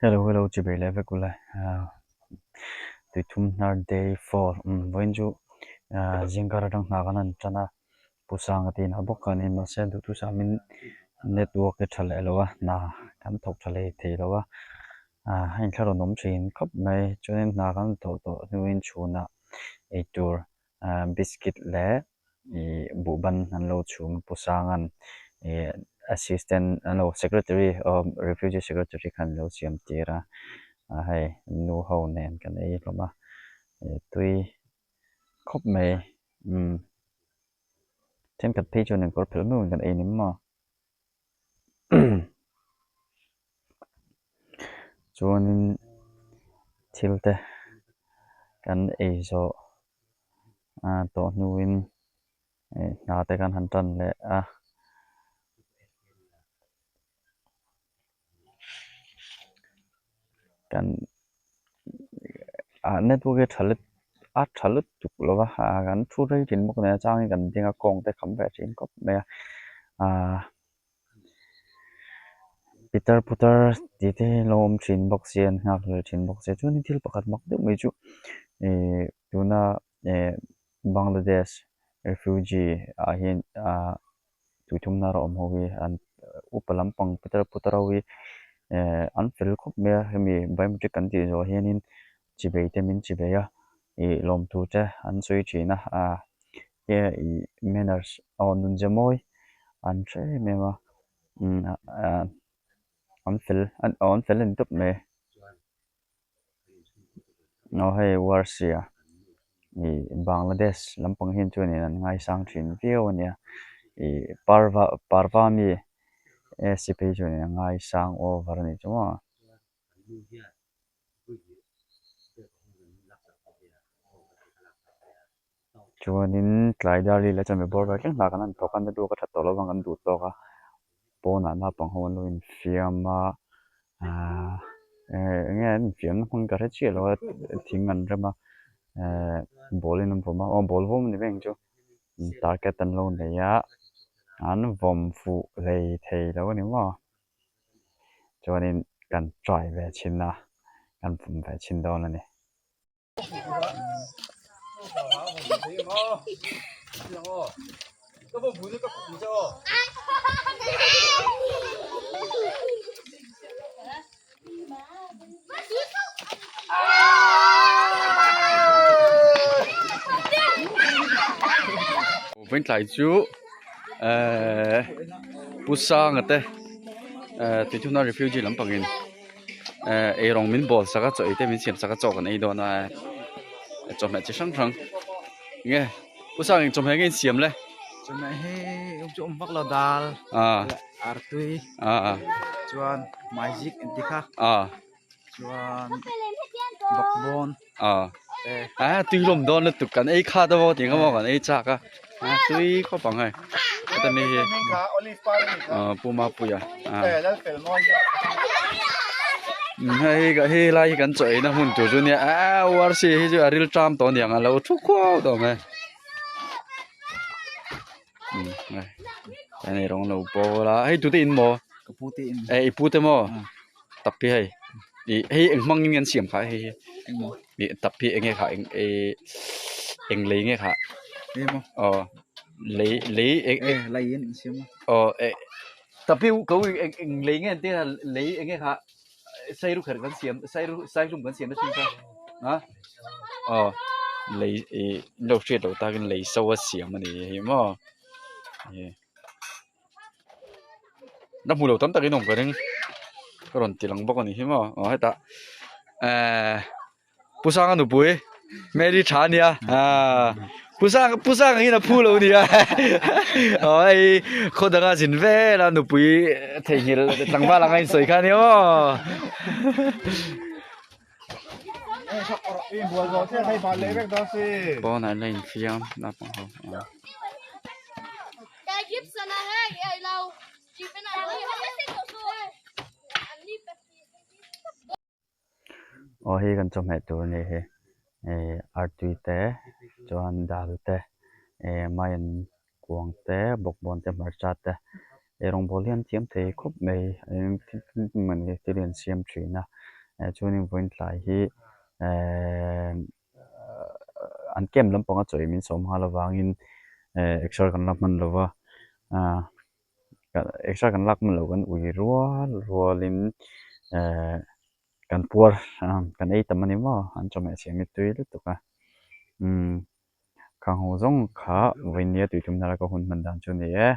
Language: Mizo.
Hello hello chibei leh vek ula tuithum hnar day 4 vawiin chu zingkar atang hna kan han tan a Pu Sanga te inah bawk khan mahse duhthusam in network te tha leh lo a hna kan thawk tha leh thei lo a a inthlahrun awm thin khawp mai chuanin hna kan thawh tawh hnuin chhunah eitur biscuit leh ih buhban an lo chhum Pu Sanga'n ih assistant an lo secretary aw refugee secretary khan an lo siam tir a ah hei nu ho nen kan ei hlawm a ih tui khawp mai umm thenkhat phei chuan inkawr phelh hnuin kan ei ni maw chuanin thil te kan ei zawh ah tawh hnuin ih hna te kan han tan leh a. Kan ah network hi tha lut a tha lutuk lo va ah kan thu rei thin bawk nen a changin kan ding a kawng te kham ve thin khawp mai a ah pitar putar tih te hi lo awm thin bawk sia an nghak hlel thin bawk sia chuanin thil pakhat mak deuh mai chu ih tuna eh Bangladesh refugee ah hian ah tuithum hnar a awm ho hi an upa lampang pitar putar ho hi eh an fel khawp mai a hemi biometric kan tih zawh hianin chibei te min chibei a ih lawmthu te an sawi thin a ah he ih manners aw nunze mawi an hre em em a umm ah an fel aw an fel a ni tawp mai. Aw hei Warsia ih Bangladesh lampang hian chuanin an ngaisang thin viau a nia ih parva parva mi AC phei chuanin a ngaisang over a nih chu maw. Chuanin tlai dar lila chuan mi bawr vel thleng hlak an han thawk a na duak a that tawh lo vang kan duh tawk a pawnah naupang ho an lo infiam a ahh eng nge an infiamna hmang ka hre chiah lo a thing an rem a ehh ball in an vawm a aw ball vawm a ni veng chu target an lo nei a an vawm fuh hlei thei lo a ni maw chuanin kan try ve chhin a kan vawm ve chhin dawn a ni. Vawiin tlai chu ehh Pu Sanga te ehh Tuithuna refugee lampangin eh eirawng min bawl sak a chaw ei te min siam sak a chaw kan ei dawn a chawhmeh chi hrang hrang nge pu sang eng chawhmeh nge in siam le chawhmeh hi awm chu awm vak lo dal artui chuan maizik engti kha chuan bawkbawn a tui hlawm dawn lutuk kan ei khat a maw tih kha maw kan ei chak a tui khawp ang hei heta mi hi pu mapuia hei hei lai hi kan chaw eina hmun tur chu nia URC hi chu a ril ṭam tawh aniang a lo thu khuau tawh mai a hei rawng lo bawl a hei tute in maw ka pu te in eh i pu te maw tap hi hei ih hei eng hmang in nge an siam kha hei hi ih tap hi eng nge kha eng ih eng lei nge kha aw lei lei eng eh lei in an siam a aw eh tap hi ko eng eng lei nge an tia lei eng nge kha sairu kher kan siam sairu saihlum kan siam na thin kha a aw lei ih lo hriat loh takin lei so a siam a ni hi maw ih la hmu lo tam takin awm ka ring ka rawn ti lang bawk a ni hi maw aw hetah ehh Pu Sanga nupui Mary tha a nia aaa Pu Sanga Pu Sanga hian a phu lo a nia aw hei khaw danga zin vel a nupui theihnghilh tlangval anga insawi kha a nia aw. Pawnah an la infiam naupang ho Aw hei kan chawhmeh tur a ni hi ih artui te chuan dal te ih maian kuang te bawkbawn te hmarcha te. Eirawngbawl hi an thiam thei khawp mai thil hi an siam thin a chuanin vawiin tlai hi ehh an camp lampanga chaw ei min sawm nghal avangin ehh exer kan la hman lo va ahh exer kan lak hman loh kan ui rual rualin ehh kan puar kan ei tam a ni maw an chawhmeh siam hi tui lutuk a umm. Khang ho zawng kha vawiin nia tui tum nala ka hun hman dan chu a ni e.